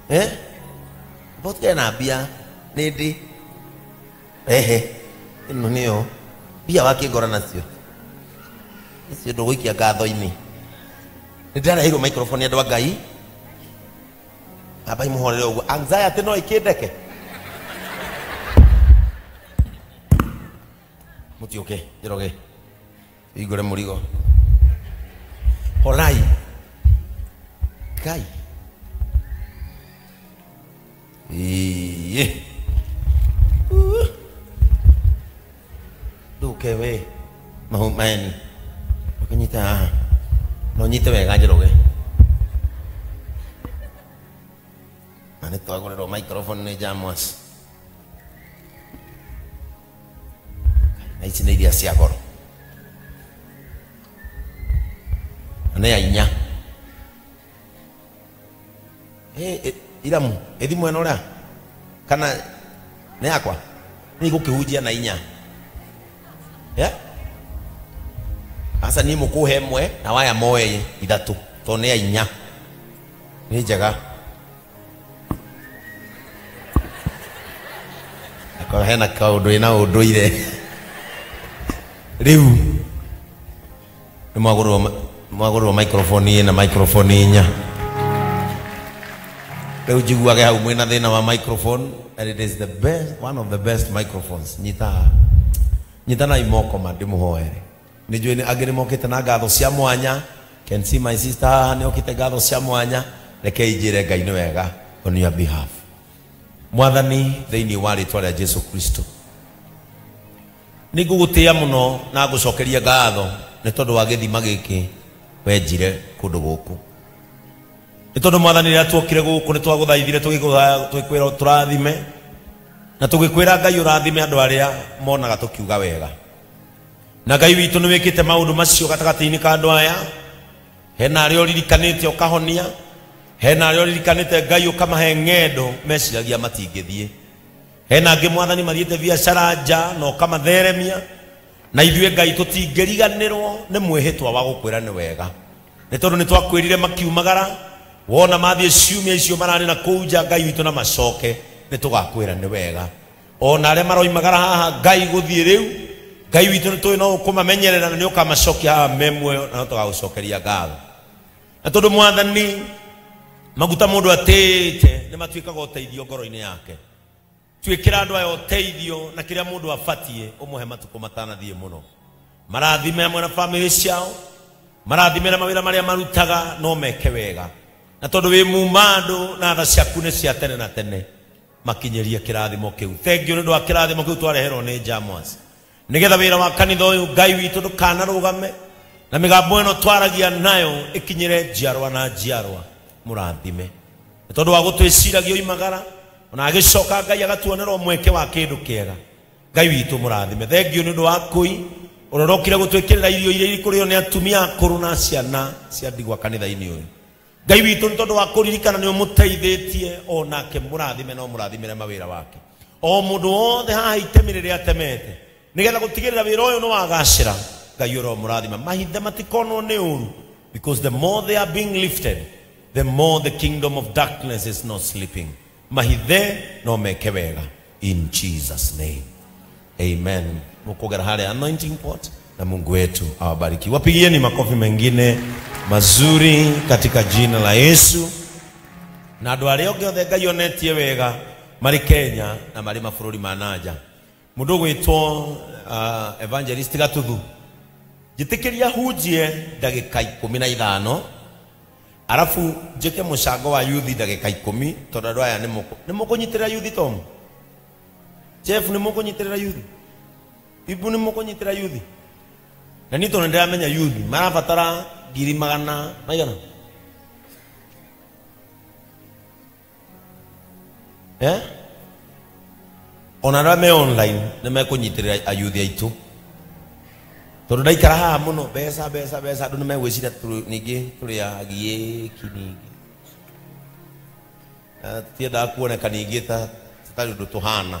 Eh? Botige na mbia nĩ ndĩ ehe ĩno nĩyo mbia wakĩngora nacio icio ndũgũikia ngatho-inĩ. Nĩ ndĩrareheirwo microphone andũ a Ngai ambai mũhorere ũguo anxiety no ĩkĩndeke mũtiũke Njoroge igũre mũrigo horai Ngai. Iye. Nduke we mahu maeni ũkĩnyita haha no nyite wega Njoroge na nĩ twagũrĩrwo microphone nĩ Jamus na ici nĩ iria cia goro na nĩ ya inya. Iramu ĩthi mwena ũrĩa kana nĩ yakwa nĩ igũkĩhunjia na inya. Asa niĩ mũkũhe ĩmwe na waya moe ithatũ tondũ nĩ ya inya nĩ njega. Akorwo hena kaũndũ ĩna ũndũire rĩu nĩ mwagũrĩrwo microphone ĩna microphone inya. Rĩu njiguage hau mwĩna thĩna wa microphone and it is the best, one of the best microphones. Nyita nyita na imoko ma ndĩmũhoere. Nĩ njũĩ angĩ nĩ mokĩte na ngatho cia mwanya. Can see my sister haha nĩ okĩte ngatho cia mwanya. Rekei njĩre Ngai nĩ wega on your behalf. Mwathani thĩinĩ wa rĩtwa rĩa Jesu Kristo nĩ ngũgũtĩĩa mũno na ngũcokeria ngatho nĩ tondũ wa gĩthima gĩkĩ wenjire kũndũ gũkũ. Nĩ tondũ Mwathani rĩrĩa tuokire gũkũ nĩ twagũthaithire tũgĩkwĩra tũrathime na tũgĩkwĩra Ngai ũrathime andũ arĩa monaga tũkiuga wega. Na Ngai witũ nĩ wĩkĩte maũndũ macio gatagatĩ-inĩ ka andũ aya. Hena arĩa ũririkanĩte ũkahonia, hena arĩa ũririkanĩte Ngai ũkamahe ng'endo meciragia matingĩthiĩ, hena angĩ Mwathani mathiĩte biacara nja na ũkamatheremia. Na ithuĩ Ngai tũtingĩriganĩrwo nĩ mwĩhĩtwa wa gũkwĩra nĩ wega nĩ tondũ nĩ twakwĩrire makiumagara wona mathiĩ ciumia icio mararĩ na kũu nja Ngai witũ na macoke nĩ tũgakwĩra nĩ wega. Ona arĩa maroimagara haha Ngai gũthiĩ rĩu Ngai witũ nĩ tũĩ no ũkũmamenyerera na nĩ ũkamacokia haha me muoyo na no tũgagũcokeria ngatho. Na tondũ Mwathani maguta mũndũ atĩĩte nĩ matuĩkaga ũteithio ngoro-inĩ yake, twĩkĩra andũ aya ũteithio na kĩrĩa mũndũ abatiĩ ũmũhe matukũ matanathiĩ mũno. Marathime hamwe na bamĩrĩ ciao, marathime na mawĩra marĩa marutaga no meke wega. Na tondũ wĩ muma andũ na tha ciaku nĩ cia tene na tene makinyĩrie kĩrathimo kĩu. Thengiũ nĩ ũndũ wa kĩrathimo kĩu twareherwo nĩ Jamus nĩgetha wĩra wa kanitha ũyũ Ngai witũ ndũkanarũgame na mĩgambo ĩno twaragia nayo ĩkinyĩre njiarwa na njiarwa. Mũrathime nĩ tondũ wa gũtwĩciragia oimagara ona agĩcoka Ngai agatuonerwo mweke wa kĩndũ kĩega. Ngai witũ mũrathime. Thengiũ nĩ ũndũ wa kũi ũrĩa ũrokire gũtwĩkĩrĩra irio iria ikũrĩo nĩ atumia akũrũ na ciana cia ndigwa kanitha-inĩ ũyũ. Ngai witũ nĩ tondũ wa kũririkana nĩ ũmũteithĩtie onake mũrathime no mũrathimĩre mawĩra wake. O mũndũ wothe haha itemi rĩrĩa atemete nĩgetha gũtigĩrĩra wĩra ũyũ nĩ wagacĩra Ngai ũromũrathima. Mahinda matikonwo nĩ ũru because the more they are being lifted the more the kingdom of darkness is not sleeping. Mahithe no meke wega in Jesus name. Amen. Mukogera hale anointing pot na Mungu wetu awabariki. Wapigieni makofi mengine mazuri katika jina la Yesu. Na andũ arĩa othe othe Ngai onetie wega marĩ Kenya na marĩ mabũrũri ma nanja. Mũndũ ũgwĩtwo Evangelist Gatuthu njĩtĩkĩria hunjie ndagĩka 15 arafu njĩke mũcango wa youth ndagĩka 10 tondũ andũ aya nĩ mũkũnyitĩrĩra youth. Tom Jeff nĩ mũkũnyitĩrĩra youth, Ibu nĩ mũkũnyitĩrĩra youth, na niĩ tondũ nĩndĩramenya youth marabatara ngiri magana maigana ona arĩa me online nĩ mekũnyitĩrĩra ayuthi aitũ tondũ ndaikara haha mũno mbeca mbeca mbeca andũ nĩ megwĩciria ningĩ tũrĩ agiĩki ningĩ tũtiendaga kuoneka ningĩ ta tũtarĩ ũndũ tũhana.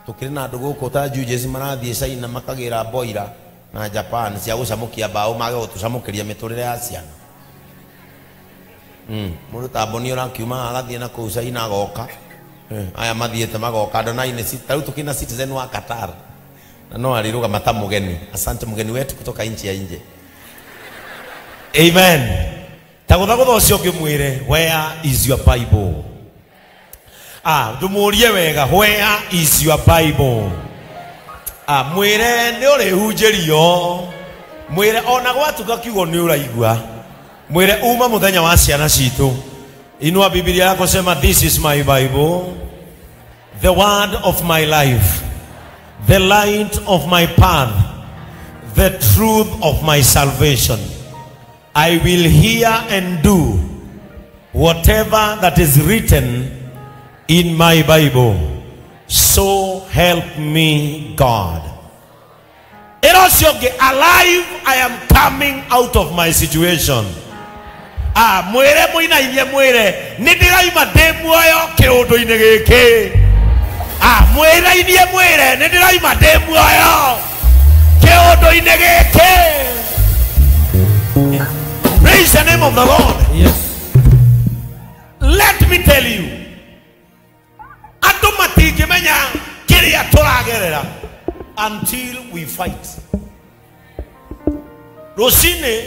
Tũkĩrĩ na andũ gũkũ ta Judges marathiĩ China makagĩra boira na Japan cia gũcamũkia mbaũ mage gũtũcamũkĩria mĩtũrĩre ya ciana. Mundu ta Boni ũrakiuma agathiĩ na kũu China agoka. Aya mathiĩte magoka Adonai nĩ ta rĩu tũkĩna citizen wa Qatar na no arĩrũgama ta mũgeni. Asante mgeni wetu kutoka nchi ya nje. Amen. Tagũthagũtha ũcio ũngĩ mwĩre, where is your Bible? Ndũmũrie wega, where is your Bible? Mwĩre nĩ ũrĩhunjĩrio. Mwĩre ona gwatuka kiugo nĩ ũraigua. Mwĩre uma mũthenya wa ciana citũ. Inua Biblia yako, sema, "This is my Bible, the word of my life, the light of my path, the truth of my salvation. I will hear and do whatever that is written in my Bible. So help me God." Ĩra ũcio ũngĩ, "Alive I am coming out of my situation." Mwĩre mũinainie, mwĩre nĩ ndĩraima ndĩ muoyo kĩũndũ-inĩ gĩkĩ. Mwĩrainie, mwĩre nĩ ndĩraima ndĩ muoyo kĩũndũ-inĩ gĩkĩ. Praise the name of the Lord. Yes. Let me tell you, andũ matingĩmenya kĩrĩa tũragerera until we fight. Rũcinĩ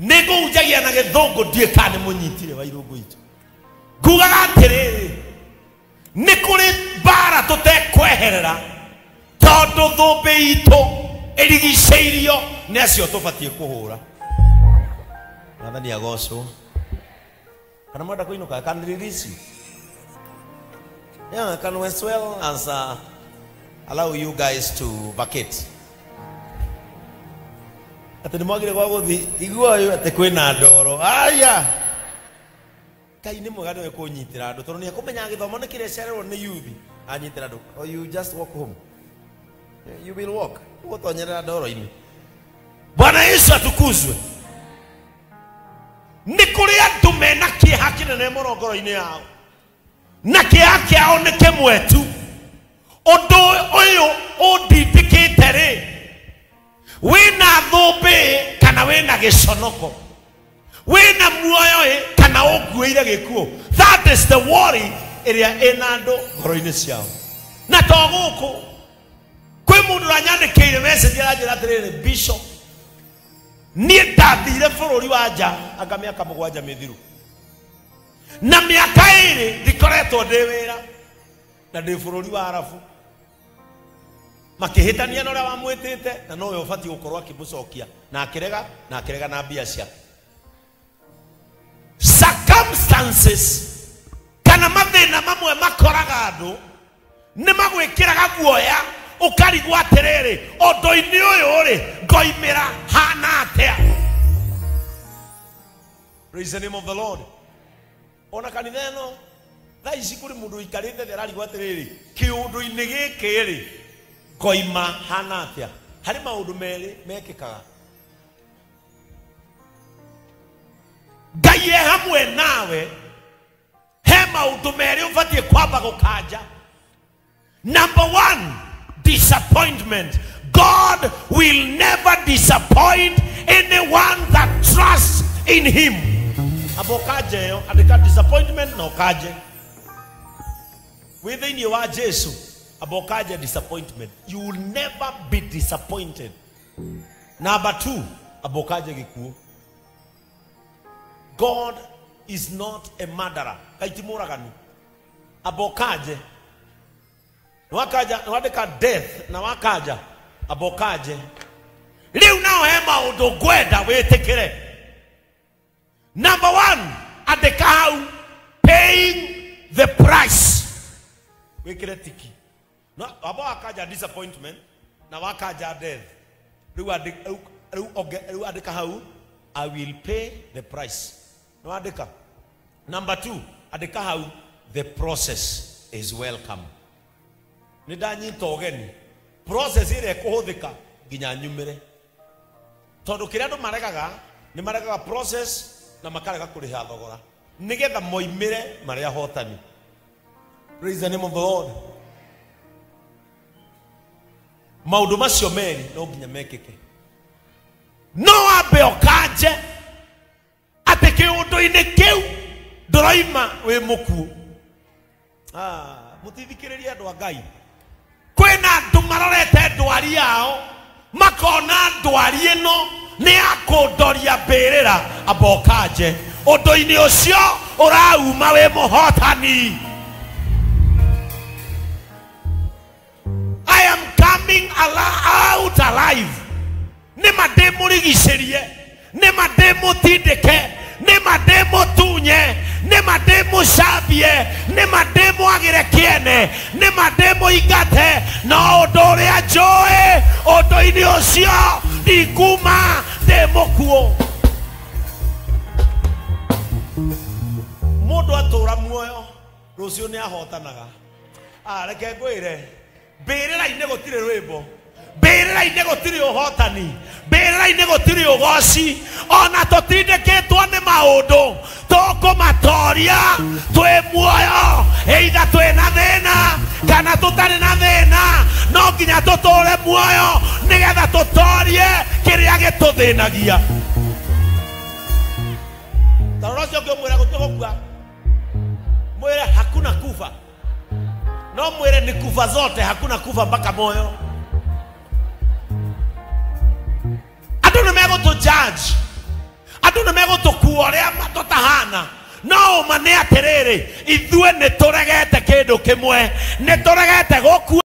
nĩ ngũhunjagia na gĩthũngũ, ndiĩ kana nĩ mũnyitire wa irũngũ itũ. Ngugaga atĩrĩrĩ, nĩ kũrĩ mbara tũtekweherera tondũ thũmbĩ itũ ĩrigicĩirio nĩ acio tũbatiĩ kũhũra. Mwathani agocwo. Kana mwenda kũinũka, I can release you. Yeah, I can as well as allow you guys to vacate. Atĩ nĩ mwagire gwa gũthi igua ũyũ atĩ kwĩna ndoro. Aya, Ngai nĩ mwega, nĩwe kũnyitĩra andũ tondũ nĩ ekũmenya gĩthomo nĩ kĩrĩa nĩ youth anyitĩra andũ. Or you just walk home, you will walk ũgũtonyerera ndoro-inĩ. Bwana Yesu atukuzwe. Nĩ kũrĩ andũ mena kĩeha kĩnene mũno ngoro-inĩ yao, na kĩeha kĩao nĩ kĩmwe tu: ũndũ ũyũ ũndindĩkĩte rĩ, wĩna thũmbĩ kana wĩna gĩconoko, wĩna muoyo ĩ kana ũnguĩire gĩkuũ. That is the worry ĩrĩa ĩna andũ ngoro-inĩ ciao. Na to gũkũ, kwĩ mũndũ ũranyandĩkĩire message aranjĩra atĩrĩrĩ, "Bishop, niĩ ndathire bũrũri wa nja anga mĩaka 7 mĩthiru, na mĩaka 2 ndikoretwo ndĩ wĩra na ndĩ bũrũri wa Arabu." Makĩhĩtania na ũrĩa wamwĩtĩte na nowe ũbatiĩ gũkorwo akĩmũcokia, na akĩrega, na akĩrega na mbia ciake. Circumstances kana mathĩna mamwe makoraga andũ nĩ magwĩkĩraga guoya, ũkarigwo atĩrĩrĩ, ũndũ-inĩ ũyũ rĩ, ngoimĩra hana atĩa? Praise the name of the Lord. Ona kanitha ĩno thaa ici kũrĩ mũndũ ũikarĩte thĩ ararigwo atĩrĩrĩ, kĩũndũ-inĩ gĩkĩ rĩ, ngoima hana atĩa? Harĩ maũndũ merĩ mekĩkaga. Ngai e hamwe nawe, he maũndũ merĩ ũbatiĩ kwamba gũkanja. Number one, disappointment. God will never disappoint anyone that trusts in him. Amba ũkanje ĩyo, andĩka disappointment na ũkanje. Wĩ thĩinĩ wa Jesu, amba ũkanje disappointment. You will never be disappointed. Number two, amba ũkanje gĩkuũ. God is not a murderer. Ngai ti mũragani. Amba ũkanje. Wakaja wandĩka death na wakaja, amba ũkanje. Rĩu nao he maũndũ ngwenda wĩtĩkĩre. Number one, andĩka hau, paying the price. Wĩkĩre tiki. No, amba wakaja disappointment na wakaja death. Rĩu andĩka hau, "I will pay the price." No andĩka. Number two, andĩka hau, "The process is welcome." Nĩ ndanyita ũgeni process ĩrĩa ĩkũhũthĩka nginya nyumĩre, tondũ kĩrĩa andũ maregaga nĩ maregaga process na makarega kũrĩha thogora nĩgetha moimĩre marĩa ahotani. Praise the name of the Lord. Maũndũ macio merĩ no nginya mekĩke. No wambe ũkanje atĩ Kĩũndũ-inĩ kĩu ndũroima wĩ mũkuũ. Mũtithikĩrĩrie andũ a Ngai. Kwĩna andũ marorete ndwari yao makona ndwari ĩno nĩ ya kũndoria mbĩrĩra ambokanje. Ũndũ-inĩ ũcio ũrauma wĩ mũhotani. I am coming out alive. Nĩ ma ndĩmũrigicĩrie, nĩ ma ndĩmũtindĩke, nĩ ma ndĩmũtunye, nĩ ma ndĩmũcambie, nĩ ma ndĩmwagĩre kĩene, nĩ ma ndĩmũingate, no ũndũ ũrĩa njũĩ ũndũ-inĩ ũcio ndikuma ndĩ mũkuũ. Mũndũ atũra muoyo rũciũ nĩ ahotanaga. Reke ngwĩre, mbĩrĩra-inĩ gũtirĩ rwĩmbo, mbĩrĩra-inĩ gũtirĩ ũhotani, mbĩrĩra-inĩ gũtirĩ ũgoci. Ona tũtindĩkĩtwo nĩ maũndũ tũkũmatoria twĩ muoyo, either twĩ na thĩna kana tũtarĩ na thĩna, no nginya tũtũre muoyo nĩgetha tũtorie kĩrĩa gĩtũthĩnagia. Tarora ũcio ũngĩ ũmwĩre gũtirĩ gũkua, mwĩre hakuna kufa. No mwĩre ni kufa zote, hakuna kufa mpaka moyo. Andũ nĩ megũtũ judge, andũ nĩ megũtũkua ũrĩa tũtahana. No ũma nĩ atĩrĩrĩ, ithuĩ nĩ tũregete kĩndũ kĩmwe, nĩ tũregete gũkua.